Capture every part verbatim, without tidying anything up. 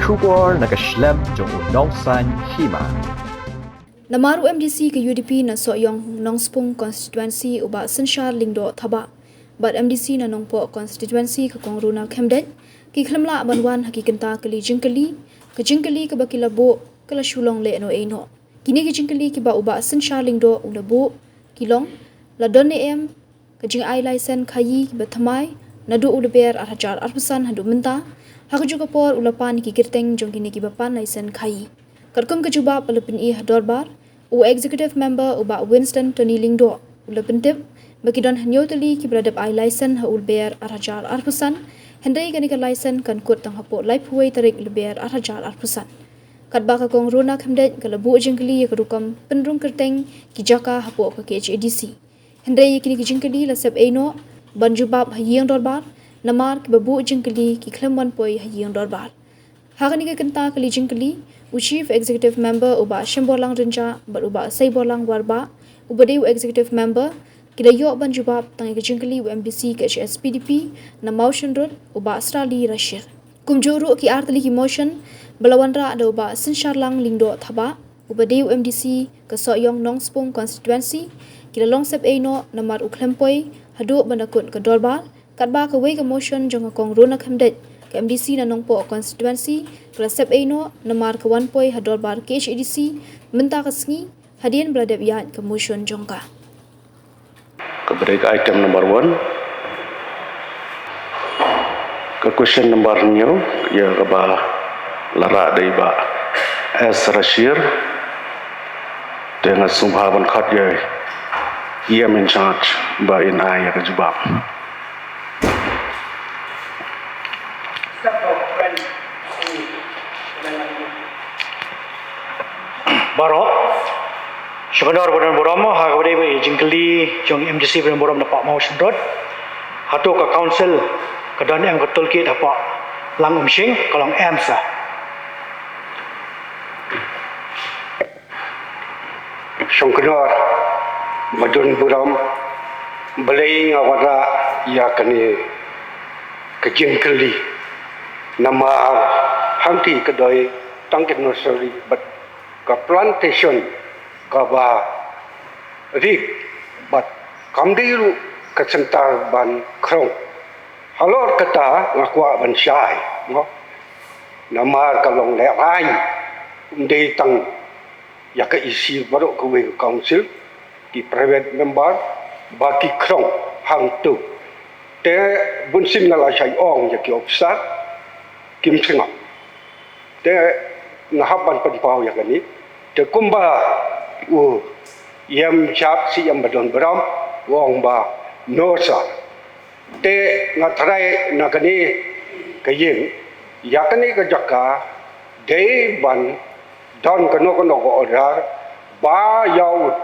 Khubor na ka shlem jong u Nongsaiñ Hima. Namar u M D C ka U D P na Sohiong Nongspung constituency u Bah Synshar Lyngdoh Thabah bad M D C na Nongpoh constituency ka Kong Rona Khymdeit ki khlem lah ban wan ha ki kynta kali jingkylli, ka jingkylli kaba ki la buh ka la shu long lehnohei noh. Kine ki jingkylli kiba u Bah Synshar Lyngdoh u la buh ki long: la don ne em ka jingai laisen khaii kiba thymmai naduh u Lber ar hajar arphew san haduh mynta? Ha kajuh ka por u la pan ïa ki kyrteng jong kine kiba pan laisen khaii? Katkum ka jubab ba la pyni ha dorbar, u Executive Member u Bah Winston Tony Lyngdoh u la pyntip ba ki don hynñiew tylli kiba la dep ai laisen ha u Lber ar hajar arphew san, hynrei kane ka laisen kan kut tang hapoh laiphew wei tarik Lber ar hajar arphew san. Katba ka Kong Rona Khymdeit ka la buh jingkylli ïa ka rukom pynrung kyrteng ki jaka hapoh ka K H A D C. Hynrei ïa kine ki jingkylli la sep ei noh ban jubab ha ïing dorbar, namar kiba buh jingkylli ki khlem wan poi ha ïing dorbar. Ha kane ka kynta kali jingkylli, u Chief Executive Member u Bah Shemborlang Rynjah bad u Bah Seiborlang Warbah uba dei u Executive Member ki la ïoh ban jubab tang ïa ka jingkylli u M D C K H S P D P na Mawshynrut u Bah Srali Rashir. Kumjuh ruh ki ar tylli ki motion ba la wanrah da u Bah Synsharlang Lyngdoh Thabah uba dei u M D C ka Sohiong Nongspung constituency ki la long sep ei noh namar u khlem poi haduh ban da kut ka dorbar, katba kawei ka motion jong ka Kong Rona Khymdeit ka M D C na Nongpoh constituency ka la sep ei noh namar ka wan poi ha dorbar K H A D C mynta ka sngi hadien ba la dep ïaid ka motion jong ka. Ka break item number one. Ka question number hynñiew, ïa kaba la rah da i Bah S Rashir. Te nga sngewbha ban khot ïa i E M in charge ba in ai ïa ka jubab. Baroh, shukor ba don burom ha kaba dei ba i jingkylli jong M D C ba don burom na Pah Mawshynrut. Hato ka council ka don em ka toolkit ha Pah Lang Umshing, ka long em sa. Shongknor ba don burom, balei nga wanrah ïa kane ka jingkylli. Namar hangtei ka dei tang ka nursery bad ka plantation kaba rit bad kam dei ruh ka center ban khrong. Halor kata nga kwah ban shai, mo. Namar ka long lehraiñ, ym dei tang ïa ka E C baroh kawei ka council, ki private member ba ki khrong hangto. Te bunsien nga la shai ong ïa ki officer kim sngap. Te nga hap ban pynpaw ïa kane. Te kumba u ïem shap si ïem ba don burom u ong ba no sir. Te nga tharai na kane ka ïing, ïa kane ka jaka dei ban don kano kano ka order ba ïa u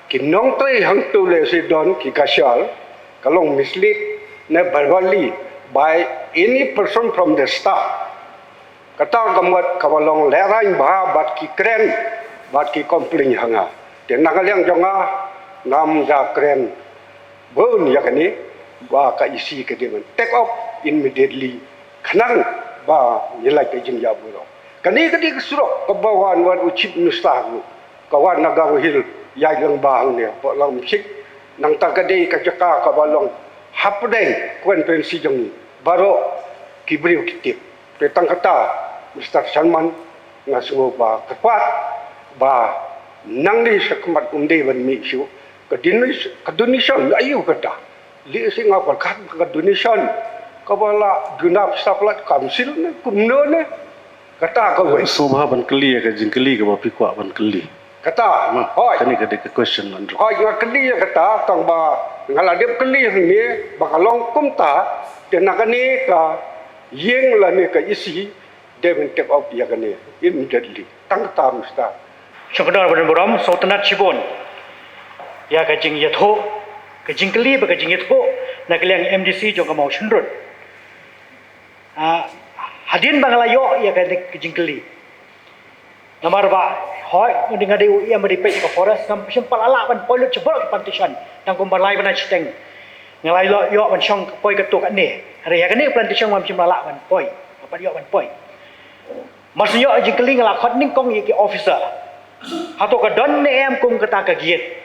ki nongtrei hangto lehse don ki ka shal ka long mislead ne verbally by any person from the staff. Kata ka mut kaba long lehraiñ bha bad ki kren bad ki complain ha nga. Te na ka liang jong nga ngam da kren bun ïa kane ba ka E C ka dei ban take up immediately khnang ba ngi lait ka jingïaburom. Kane ka dei ka surok kaba wan wan u Chief Minister ruh ka wan na Garo Hills ïaid lyngba hangne hapoh Langmashik. Nangta ka dei ka jaka kaba long hapdeng constituency jong ngi. Baroh ki briew ki tip. Te tang kata, Mister Chairman, nga sngew ba kyrpad ba nangne shakhmat ym dei ban mih shuh ka donation, ka donation, aïu kata. Lehse nga pyrkhat ba ka donation kaba la duna pisa palat council ne kumno ne. Kata kawei. Sngewbha ban kylli ïa ka jingkylli kaba phi kwah ban kylli. Kata. Ma, hooid. Kane ka dei ka question lan ruh. Hooid, nga kylli ïa kata tang ba nga la dep kylli hangne ba ka long kumta, te na kane ka ïing lane ka E C dei ban take up ïa kane immediately. Tang kata, Mister. Shongknor ba don burom, sngewtynnat shibun ïa ka jingïathuh, ka jingkylli bad ka jingïathuh na ka liang M D C jong ka Mawshynrut. Ah, hadien ba nga la ïoh ïa ka, ka jingkylli. Namar ba, hooid, nga dei, nga dei u E M ba dei peit ïa ka forest, ngam shym pat lah ban poi lut shabar ka plantation. Tang kumba lai bnai shiteng nga la ïoh, ïoh ban shong poi katto katne. Hynrei ïa kane ka plantation ngam shym la lah ban poi. Ngam pat ïoh ban poi. Mar shu ïoh jingkylli nga la khot nyngkong ïa ki officer. Hato ka don ne em kum kata ka gate.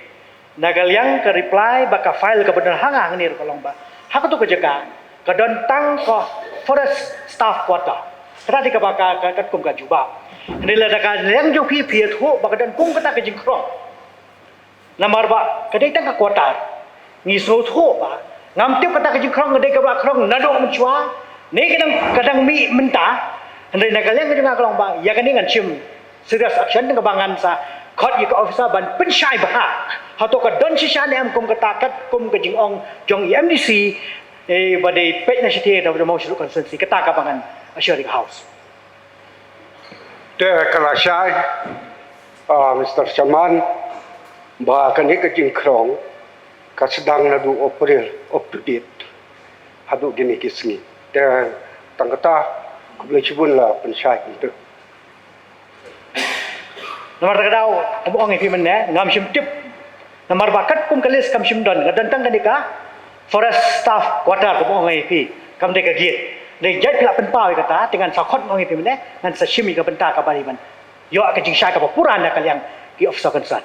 Na ka liang ka reply bad ka file kaba don hangne ruh ka long ba ha kato ka jaka ka don tang ka forest staff quarter. Kata dei kaba ka, ka katkum ka jubab. Hynrei lada ka liang jong phi phi ïathuh ba ka don kum kata ka jingkhrong. Namar ba ka dei tang ka quarter. Ngi sngewthuh ba ngam tip kata ka jingkhrong ka dei kaba khrong naduh mynshuwa ne ka dang, ka dang mih mynta. Hynrei na ka liang ka jong nga ka long ba ïa kane ngan shim serious action, kaba ngan sa khot ïa ka officer ban pynshai bha. Hato ka don shisha ne em kum kata katkum ka jingong jong i M D C, eh, ba dei peit na shatei da Mawshynrut constituency, kata kaba ngan assure ïa ka House. Te ka la shai, ah, Mister Chairman, ba kane ka jingkhrong ka sdang naduh April up to date haduh kine ki sngi. Te tang kata, khublei shibun la pynshai kumta. Namar kata ka daw, kum ong ïa phi mynne, ngam shym tip. Namar ba katkum ka list kam shym don, nga don tang kane ka forest staff quarter, kum ong ïa phi, kam dei ka gate. Dei jait phi la pynpaw ïa kata, te ngan sa khot, ong ïa phi mynne, ngan sa shim ïa ka bynta kaba dei ban ïoh ka jingshai kaba pura na ka liang ki officer concern.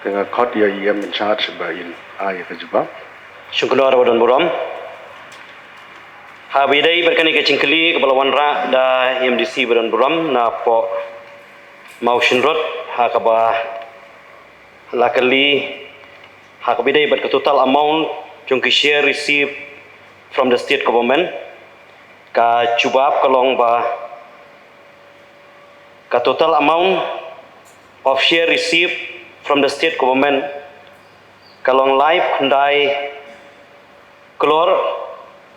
Te nga khot ïa i M in charge ba in ai ïa ka jubab. Shong kynnoh ba don burom. Haba ïadei bad kane ka jingkylli kaba la wanrah da i M D C ba don burom napoh Mawshynrut, ha kaba la kylli ha kaba ïadei bad ka total amount jong ki share received from the state government. Ka jubab ka long ba ka total amount of share received from the state government ka long laiphew khyndai klur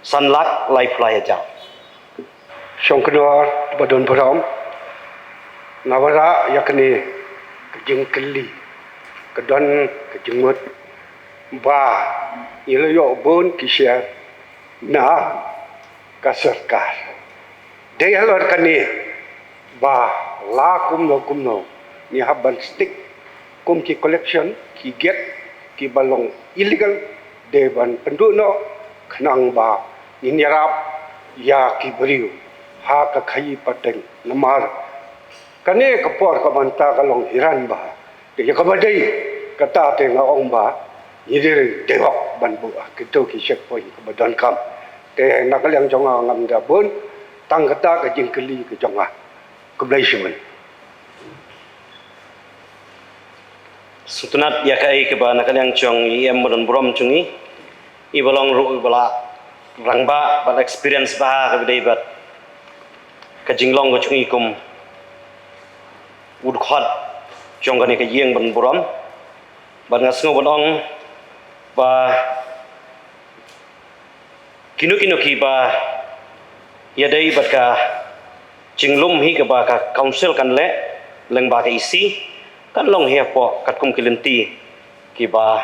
san lak laiphew lai hajar. Shong kynnoh ba don burom, nga wanrah ïa kane ka jingkylli, ka don ka jingmut ba ngi la ïoh bun ki share na ka sorkar. Dei halor kane ba la kumno kumno ngi hap ban stick kum ki collection, ki gate kiba long illegal, dei ban pynduh noh khnang ba ngin ïarap ïa ki briew ha ka khaïi pateng. Namar kane ka por ka mynta ka long hiran bha. Te ïa kaba dei kata te nga ong ba ngi dei dei hok ban buh ha kito ki checkpoint kaba donkam. Te na ka liang jong nga ngam da bun, tang kata ka jingkylli ka jong nga. Khublei shibun. Sngewtynnat ïa kaei kaba na ka liang jong i M ba don burom jong ngi, iba long ruh iba la rangbah bad experience bha kaba dei bad ka jinglong ka jong i kum u dkhot jong kane ka ïing ba don burom. Bad nga sngew ban ong ba kino kino kiba ïadei bad ka jinglum hi kaba ka council kan leh lyngba ka E C, kan long hi hapoh katkum ki lynti kiba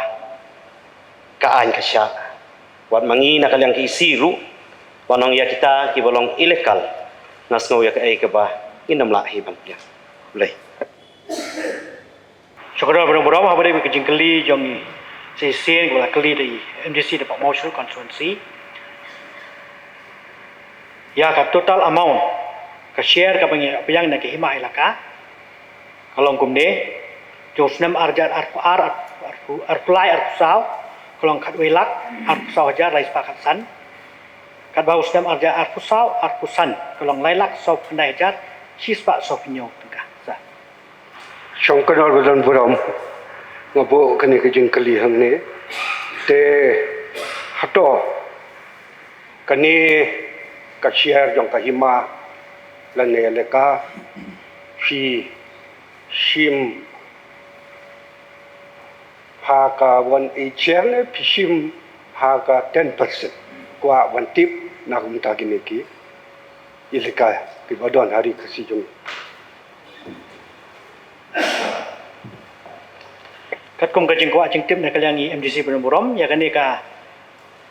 ka aiñ ka shah. Wat ma ngi na ka liang ka E C ruh, wat ong ïa kita kiba long illegal, nga sngew ïa kaei kaba ngin ym lah hi ban pdiang. Khublei. Shong kynnoh ba don burom, haba dei ka jingkylli jong i shisien kaba la kylli da i M D C napoh Mawshynrut constituency. Ïa ka total amount ka share kaba ngi la pdiang na ka hima elaka ka long kumne: jong u snem ar hajar arphew ar, arphew, arphew lai arphew saw, ka long khatwei lak arphew saw hajar lai spah khatsan. Katba u snem ar hajar arphew saw arphew san ka long lai lak sawphew khyndai hajar shispah sawphew hynñiew tyngka. Sa. Shong kynnoh ba don burom, nga buh kane ka jingkylli hangne. Te hato kane ka share jong ka hima lane elaka phi shim ha ka one eight share ne phi shim ha ka ten percent? Kwah ban tip na kumta kine ki elaka kiba don ha ri Khasi jong ngi. Katkum ka jingkwah jingtip na ka liang i M D C ba don burom, ïa kane ka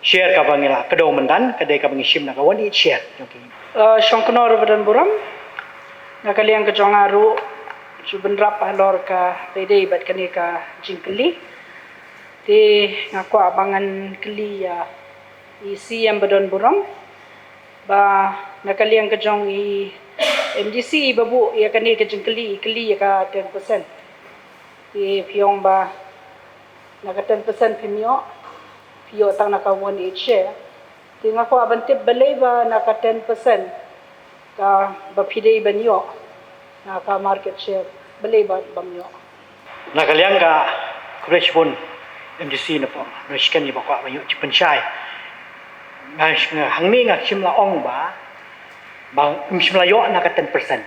share kaba ngi la kdew mynta ka dei kaba ngi shim na ka one eight share jong ki. Eh, shong kynnoh ba don burom, na ka liang ka jong nga ruh ju bynrap halor kaba ïadei bad kane ka jingkylli. Te nga kwah ba ngan kylli ïa i C M ba don burom ba na ka liang ka jong i M D C ba buh ïa kane ka jingkylli, i kylli ïa ka ten percent. Te phi ong ba na ka ten percent phim ïoh, phi ïoh tang na ka one eighth share. Te nga kwah ban tip balei ba na ka ten percent kaba phi dei ban ïoh na ka market share, balei ba bym ïoh. Na ka liang ka, khublei shibun M D C na pdeng na shisien ba kwah ban ïoh jingpynshai. Nga, nga hangne nga shim la ong ba, ba ngim shym la ïoh na ka ten percent.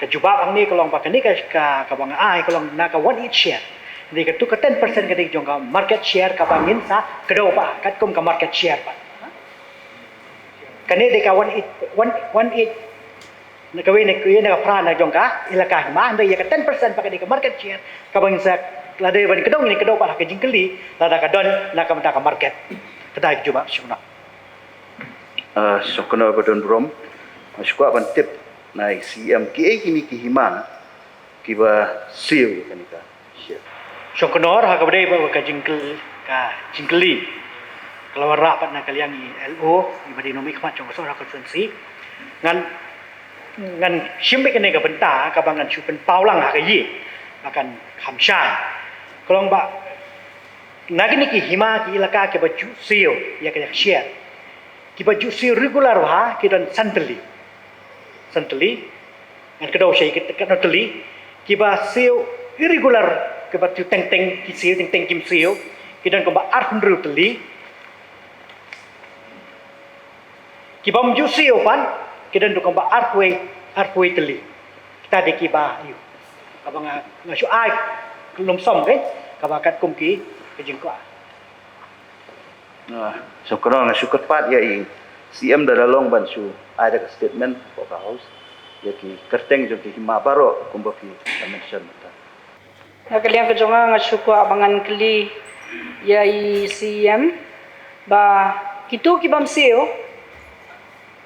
Ka jubab hangne ka long ba kane ka, ka, kaba nga ai ka long na ka one eighth share. Hynrei katu ka ten percent ka dei jong ka market share kaba ngin sa kdew ba katkum ka market share ba. Kane dei ka one eighth, one, one eighth, na kawei na, kawei na ka phra na jong ka elaka hima, hynrei ïa ka ten percent pat ka dei ka market share kaba ngin sa, lada ban kdew ngin kdew pat ha ka jingkylli, lada ka don na ka bynta ka market. Kata ka jubab shuh na. Ah, Shongknor ba don burom, nga shu kwah ban tip na i C M kiei kine ki hima kiba siew ïa kane ka share. Shongknor, ha kaba dei ba ka jingkyl-, ka jingkylli ka la wanrah pat na ka liang i L O iba dei nongmihkhmat jong ka Sohra constituency. Ngan, ngan shim beit kane ka bynta kaba ngan shu pynpaw lang ha ka ïing ba kan kham shai. Ka long ba na kine ki hima ki elaka kiba ju siew ïa ka share, kiba ju siew regular bha ki don san tylli. San tylli. Ngan kdew shai ki, katno tylli. Kiba siew irregular, kiba siew teng teng ki siew, teng teng kim siew, ki don kumba arphew hynriew tylli. Kibym ju siew pat ki don kumba arphew, arphew tylli. Kita dei kiba ïoh. Kaba nga, nga shu ai lumsum, okay? Kaba katkum ki, ki jingkwah. Ah, Shongknor, nga shu kyrpad ïa i C M da la long ban shu ai da ka statement hapoh ka House ïa ki kyrteng jong ki hima baroh kumba ki la mention mynta. Na ka liang ka jong nga, nga shu kwah ba ngan kylli ïa i C M ba kito kibym siew,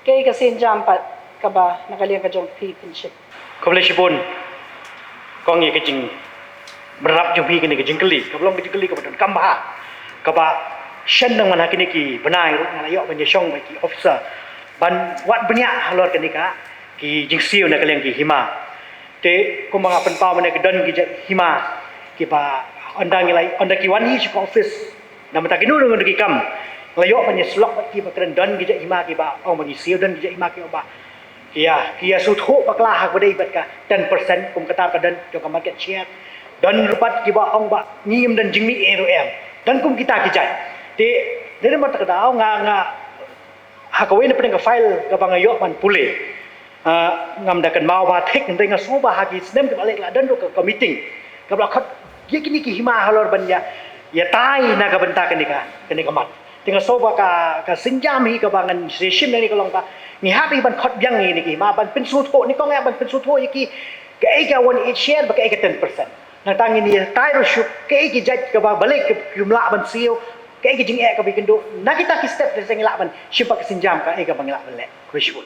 kaei ka sienjam pat kaba na ka liang ka jong phi pynshim? Khublei shibun. Kong, ïa ka jingbynrap jong phi kane ka jingkylli, kaba long ka jingkylli kaba donkam bha, kaba shen nang man ha kine ki bnai ruh nga la ïoh ban ïashong bad ki officer ban wad bniah halor kane ka, ki jingsiew na ka liang ki hima. Te kumba nga pynpaw mynne, ki don ki jait hima kiba ynda ngi la, ynda ki wan hi sha ka office, namar ta kino kino ki kam, la ïoh ban ïasyllok bad ki ba kren, don ki jait hima kiba ong ba ngi siew, don ki jait hima kiba, ki ïa, ki ïa sngewthuh bakla ha kaba dei bad ka ten percent, kum kata ka don jong ka market share. Don ruh pat kiba ong ba ngim don jingmih ei ruh em. Don kum kita ki jait. Te dei namar ta ka daw nga, nga ha kawei na pdeng ka file kaba nga ïoh ban pule, ah, ngam da kynmaw ba thik, hynrei nga sngew ba ha ki snem kiba la leit la don ruh ka, ka meeting kaba la khot ïa kine ki hima halor ban ïa, ïatai na ka bynta kane ka, kane ka mat. Te nga sngew ba ka, ka sienjam hi kaba ngan sa shim nangne ka long ba ngi hap hi ban khot biang ïa kine ki hima ban pynsngewthuh, ne kong, ïa ban pynsngewthuh ïa ki, kaei ka one eighth share bad kaei ka ten percent. Nangta ngin ïatai ruh shuh kaei ki jait kaba balei kim lah ban siew, kaei ki jingeh kaba ïakynduh. Na kita ki step te sa ngi lah ban shim pat ka sienjam kaei kaba ngi lah ban leh. Khublei shibun.